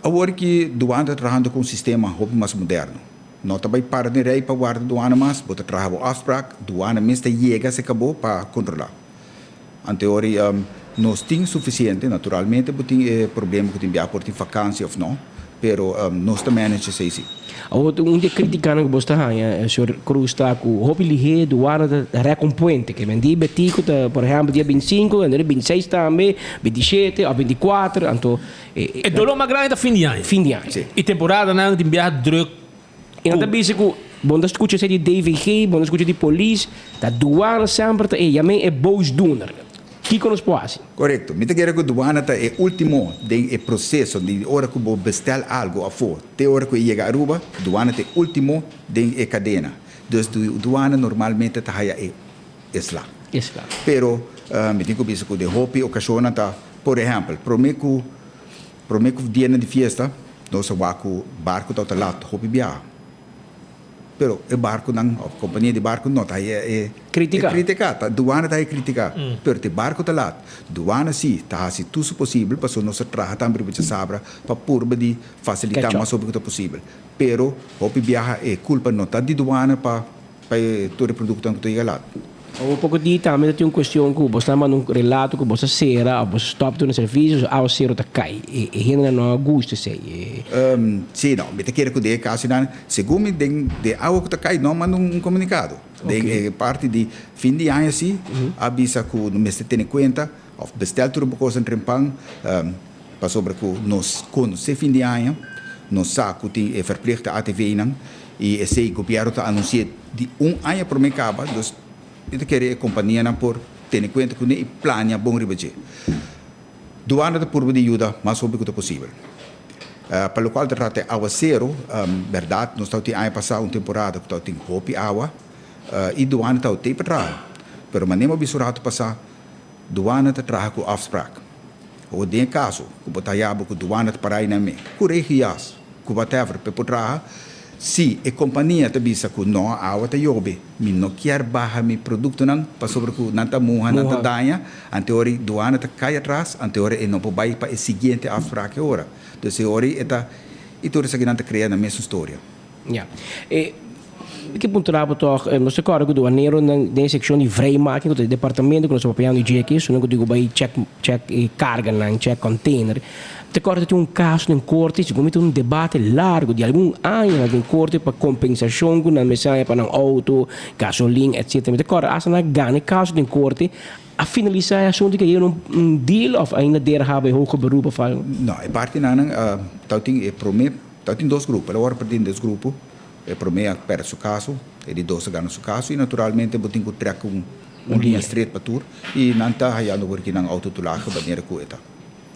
Awor ki duana ta trahando ku un sistema hopi mas moderno. No ta bai para den rei pa warda duana mas, bo ta traha bo afsprak, duana mes ta yega serka bo pa kontrolá. Anteori nos tin sufisiente, naturalmente bo tin e problema ku tin bia por tin vakansi òf no, pero nos ta manage esei si. Awor un di e kritikanan ku bo ta haña, señor Cruz, ta ku hopi lihé duana ta rèk un puente. Ke men di Betico ta por ehèmpel dia 25, anto 26 tambe, 27 òf 24, anto e. E doló mas grandi ta fin di aña. Fin di aña. Si. I temporadanan tin biaha drùk. I nan ta bisa ku bo no ta skucha esei di DVG, bo no ta skucha di polis, ta duana semper ta e yam'é e boosdoener. Kiko nos por hasi? Korekto. Mi ta kere ku duana ta e último den e proseso di ora ku bo bestel algu afó te ora ku e yega Aruba, duana ta e último den e kadena. Dus duana normalmente ta haya e sla. E sla. Pero mi tin ku bisa ku den hopi okashonnan ta, por ehèmpel, promé ku Prome ku dianan di fiesta, nos a wak ku barku tabata lat hopi biaha. Pero e barkunan òf kompania di barku no ta haya e Kritika. kritika, ta duana ta haya kritika. Pero te barku ta lat. Duana si ta hasi tur su posibel pasobra nos a traha tambe riba djasabra pa purba di fasilitá Catch up. mas hopi ku ta posibel. Pero hopi biaha e kulpa no ta di duana pa Pa e tur e produktonan ku ta yega lat. Un poko di tambe ta tin un kuestion ku bo sta manda un relato ku bo sa sera òf bo sa stòp duna servisio, so awaseru ta kai. E e hendenan no a gusta esei. E. Sí, no. Mi ta kere ku den e kasonan, segun mi den den awa ku ta kai no a manda un komunikado. Den e parti di fin di aña sí a bisa ku no mester tene kuenta òf bestel tur bo kosnan trempan pasobra ku nos konosé fin di aña, nos sa ku tin e verplichte ATVnan. I esei gobièrnu ta anunsi'é di un aña promé kaba, dus mi ta kere e kompanianan por tene kuenta kuné i plania bon riba dje. Duana ta purba di yuda mas hopi ku ta posibel. Pa lokual ta trata e awaseru, bèrdat nos tabatin aña pasá un temporada ku tabatin hopi awa i duana tabatin pa traha. Pero manera mi a bisa un ratu pasá, duana ta traha ku afsprak. Awor den e kaso ku bo ta haya bo ku duana ta para einan me, ku regias, ku whatever p'e por traha, si e kompania ta bisa ku no awa ta yobe, mi no kier baha mi produktonan pasobra ku nan ta muha, nan ta daña, ante ora e duana ta kai atras, ante ora e no por bai pa e siguiente afsprak e ora. Dus e ora e ta, i tur esakinan ta krea nan mesun storia. Ya. E Mi ke puntra bo tòg, nos ta kòrda ku duaneronan den e sekshon di vrijmaking, ku ta e departamento ku nos ta papiando dje aki, esunnan ku tin ku bai chèk chèk e karganan, chèk kònteiner. Mi ta kòrda tin un kaso den korte, segun mi ta un debate largu di algun añanan den korte pa kompensashon ku nan mester haña pa nan outo, gasolin, etsetera. Mi ta kòrda asta nan a gana e kaso den korte, a finalisá e asuntu ke yega na un deal òf ainda der haba e hoger beroep òf algu? No, e partinan tabatin e promé, tabatin dos grupo, el a wòrdu perdí den dos grupo. E promé a pèrdè su kaso, e di dos a gana su kaso i naturalmente bo tin ku trèk un un liña stret pa tur i nan ta hayando por aki nan autotulage manera ku e ta.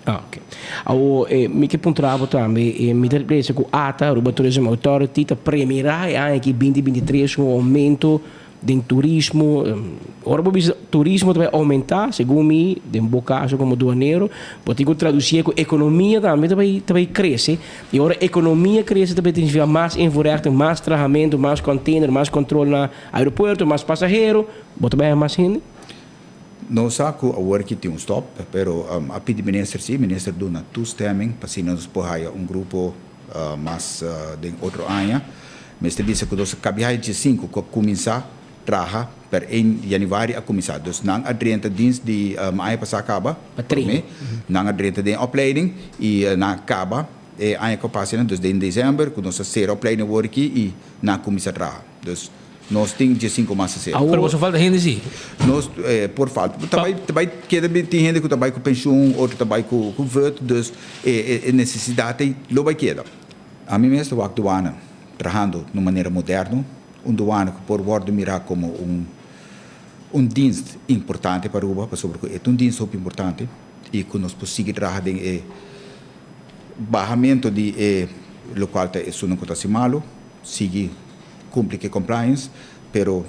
Ah, oke. Awor, mi ke puntra bo tambe, mi ta pensa ku ata, Aruba Tourism Authority, ta premirá e aña aki binti 23 un oumento den turismo. Ora bo bisa turismo ta bai oumentá, segun mi, den bo kaso komo duanero, bo tin ku tradusié ku ekonomia tambe ta bai ta bai krese. I ora ekonomia krese ta bai signifiká mas invoerrechten, mas trahamentu, mas kònteiner, mas kontrol na aeropuerto, mas pasahero. Bo ta bai haña mas hende? Nos sa ku awor aki tin un stòp, pero a pidi minister si, minister duna toestemming pa asina nos por haya un grupo mas den otro aña. Mester bisa ku nos a kabia haya 15 ku a kuminsá traha per 1 januari a kuminsá. Dus nan a drenta dins di aña pasá kaba, promé, nan a drenta den opleiding i nan a kaba e aña ku a pasa dus den desèmber ku nos a sera opleiding awor aki i nan a kuminsá traha. Dus nos tin 15 mas a sera. Pero boso falta hende si? Nos por falta. Ta bai ta bai keda tin hende ku ta bai ku penshun, otro ta bai ku vut, dus e nesesidat ei lo bai keda. Ami mes ta wak duana trahando na un manera moderno, un duana ku por wòrdu mirá komo un un dienst importante pa Aruba, pasobra ku e ta un dienst hopi importante i ku nos por sigui traha den e bahamentu di e lokual ta esunnan ku ta hasi malu, sigui kumpli ku e compliance, pero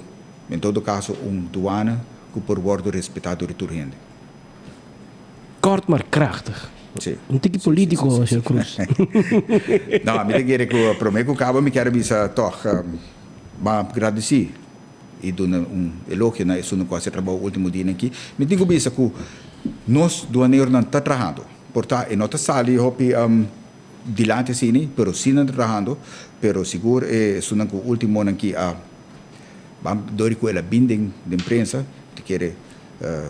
en todo kaso un duana ku por wòrdu respetá dor di tur hende. Kort maar krachtig. Sí. Un tiki politico, señor Cruz. No, mi ta kere ku prome ku kaba mi kier a bisa tòg ma gradisí i duna un elogio na esun ku hasi trabou ultimo dianan aki. Mi tin ku bisa ku nos duaneronan ta trahando. Por ta e no ta sali hopi. Dilanti asina, pero si nan trahando, pero sigur esunnan cu ultimo nan ki a ban dori cu el a bin den prensa, ta kere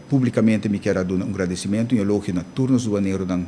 publicamente mi kier a duna un gradicimento y elogio na tur nos duaneronan.